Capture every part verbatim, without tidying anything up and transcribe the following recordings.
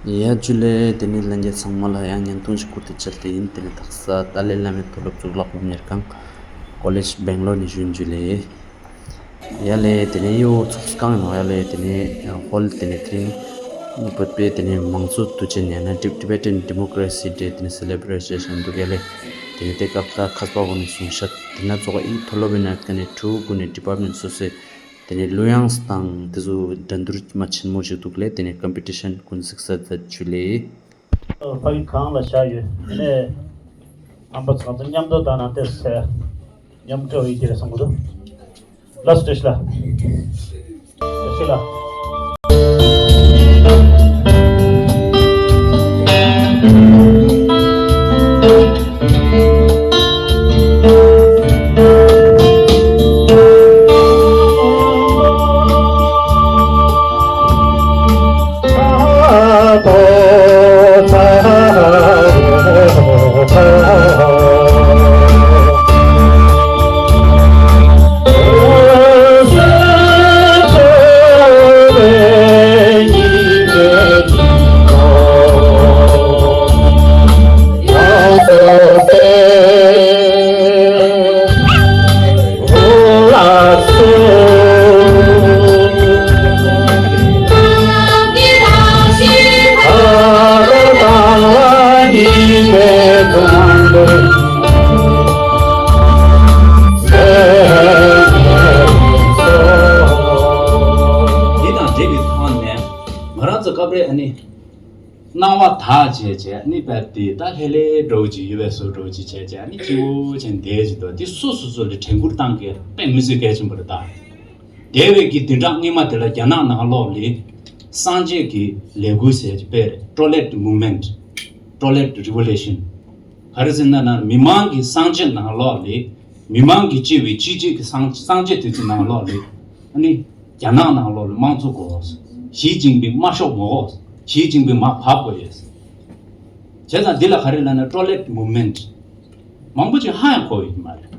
ཡ་ཇུ་ལེ། དེ་ནས་ལྷན་རྒྱས་ཚང་མ་ལ་ཡང་བརྙན་ཐུང་ཞིག་བསྐུར་ཏེ་བཅར་ཏེ་ཡིན། དེ་ནས་དག་ས་ཏཱ་ལའི་བླ་མའི་མཐོ་སློབ་གཙུག་ལག་སློབ་གཉེར་ཁང་ཀོ་ལེཇ་སྦེང་ལོར་ནས་ཞུ་ཡིན། ཇུ་ལེ། ཡ་ལེ། དེ་ནས་ཡོ་ཚོགས་ཁང་ནང་ཡ་ལེ། དེ་ནས་ཧོལ་དེ་ནས་དེ་རིང་བོད་པའི་དེ་ནས་མང་གཙོ་དུས་ཆེན་ཡང་ན་Tib- Tibetan Democracy Day དེ་ནས་སེ་ལེ་བྷ་རེཊ་བྱེད་བཞིན་འདུག་ཡ་ལེ། དེ་ནས་དེ་སྐབས་ད་མཁས་པ་བོ་ནས་གསུང་བཤད་དེ་ན་ཚོགས་ཨི་མཐོ་སློབ་ཡིན་ན་དེ་ནས་ཕྲུ་གུ་ནས་ཌི་པར་མེན་ཊ་སོ་སོའི་དེ་ནས་གླུ་དབྱངས་དང་དེ་ཚོ་འགྲན་བསྡུར་མ་ཆེན་མོ་ཞིག་འདུག་ལེ། དེ་ནས་ཀམ་པི་ཊི་ཤན་ཀུན་གཟིགས་ས་མཛད། ཇུ་ལེ། ཕ་གི་གང་ལ་བཞག་ཡོད་ནས་ཨམ་པ་ཚང་ཚང་མཉམ་དུ་དང་ནང་ཏེ་སེ་མཉམ་འགྲོ་ཡི་དེ་རེད་བསམ་གི་འདུག་ལགས་སོ། བཀྲ་ཤིས་ལགས། བཀྲ་ཤིས་ལགས། དེ་དང་འབྲེལ་བའི་ཐོག་ནས་ང་རང་ཚོ་སྐབས་རེ་ཨ་ནི། སྣང་བ་དག་བྱས་བྱས་ནི་དཔེ་དེ་ད་ལྷེ་ལྷེ་འགྲོ་གི་ཡོད་པའི་བཟོ་འགྲོ་གི་བྱས་བྱས་ནི་སྐྱིད་པོ་བྱས་བསྡད་ཀྱི་འདུག་དེ་སོ་སོ་སོ་ལ་དྲན་སྐུལ་བཏང་གི་དཔེ་མི་སྲིད་གལ་ཆེན་པོ་རེད་ད། དེ་བས་ཀྱི་བདུན་ཕྲག་སྔོན་མ་དེ་ལ་རྒྱ་ནག་ནང་ལོགས་ལ་སངས་རྒྱས་ཀྱི་ལས་འགུལ་ཟེར་གྱི་དཔེ་རེད། Toilet Movement། Toilet Revolution། ག་རེ་ཟེར་ན་ན་མི་མང་གི་སངས་རྒྱས་ནང་ལོགས་ལ་མི་མང་གི་སྤྱི་བའི་སྤྱི་སྤྱོད་ཀྱི་སངས་སངས་རྒྱས་དེ་ཚོ་ནང་ལོགས་ལ་ཨ་ནི། རྒྱ་ནག་ནང་ལོགས་ལ་དམངས་གཙོ་དགོས། ཞི་ཅིན་ཕིང་དམར་ཤོག་མ་དགོས། ཞི་ཅིན་ཕིང་མར་བབས་དགོས་ཡོད། བྱས་ཙང་འདི་ལ་ག་རེ་ལབ་ན་Toilet Movement། མང་པོ་ཅིག་ཧ་ཡང་གོ་ཡོད་མ་རེད།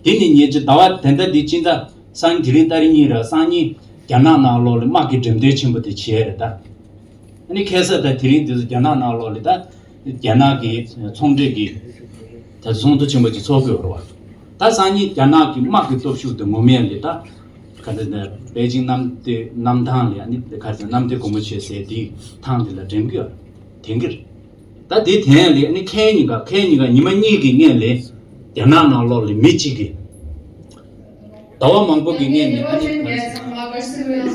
དེ་ནི་ཉེ་ཆར་ཟླ་བ་དེ་འདྲ་འདི་ཕྱི་ཟླ་སང་དེ་རིང་ཏ་རིག་གཉིས་ར་སང་ཉིན་རྒྱ་ནག་ནང་ལོགས་ལ་དམག་གི་འགྲེམས་སྟོན་ཆེན་པོ་དེ་བྱས་རེད་ད། ཨ་ནི་ཁ་སང་ད་དེ་རིང་འདི་ཚོ་རྒྱ་ནག་ནང་ལོགས་ལ་ད། རྒྱ་ནག་གི་ཚོང་འབྲེལ་གྱི་ད་ཚོགས་འདུ་ཆེན་པོ་ཅིག་ཚོགས་ཀྱི་ཡོད་རེད་བ། ད་སང་ཉིན་རྒྱ་ནག་གི་དམག་གི་སྟོབས་ཤུགས་དེ་ངོམ་ཡས་ལས་ད་ག་ཚོད་ནས་པེ་ཅིང་གནམ་བདེ་གནམ་ཐང་ལས་ཨ་ནི་ག་ཚོད་གནམ་བདེ་སྒོ་མོ་ཆེ་ཟེར་དེའི་ཐང་དེ་ལ་འགྲེམས་ཀྱི་ཡོད་རེད། དེང་གི་རེད། ད་དེ་དེ་ཡས་ལས་ཨ་ནི་ཁེ་ཉིན་ག་ཁེ་ཉིན་ག་ཉི་མ་གཉིས་ཀྱི་སྔོན་ལས་རྒྱ་ནག་ནང་ལོགས་ལ་མི་གཅིག་གིས། ཟླ་བ་མང་པོ་གི་སྔོན་ནས་ཨ་ནི།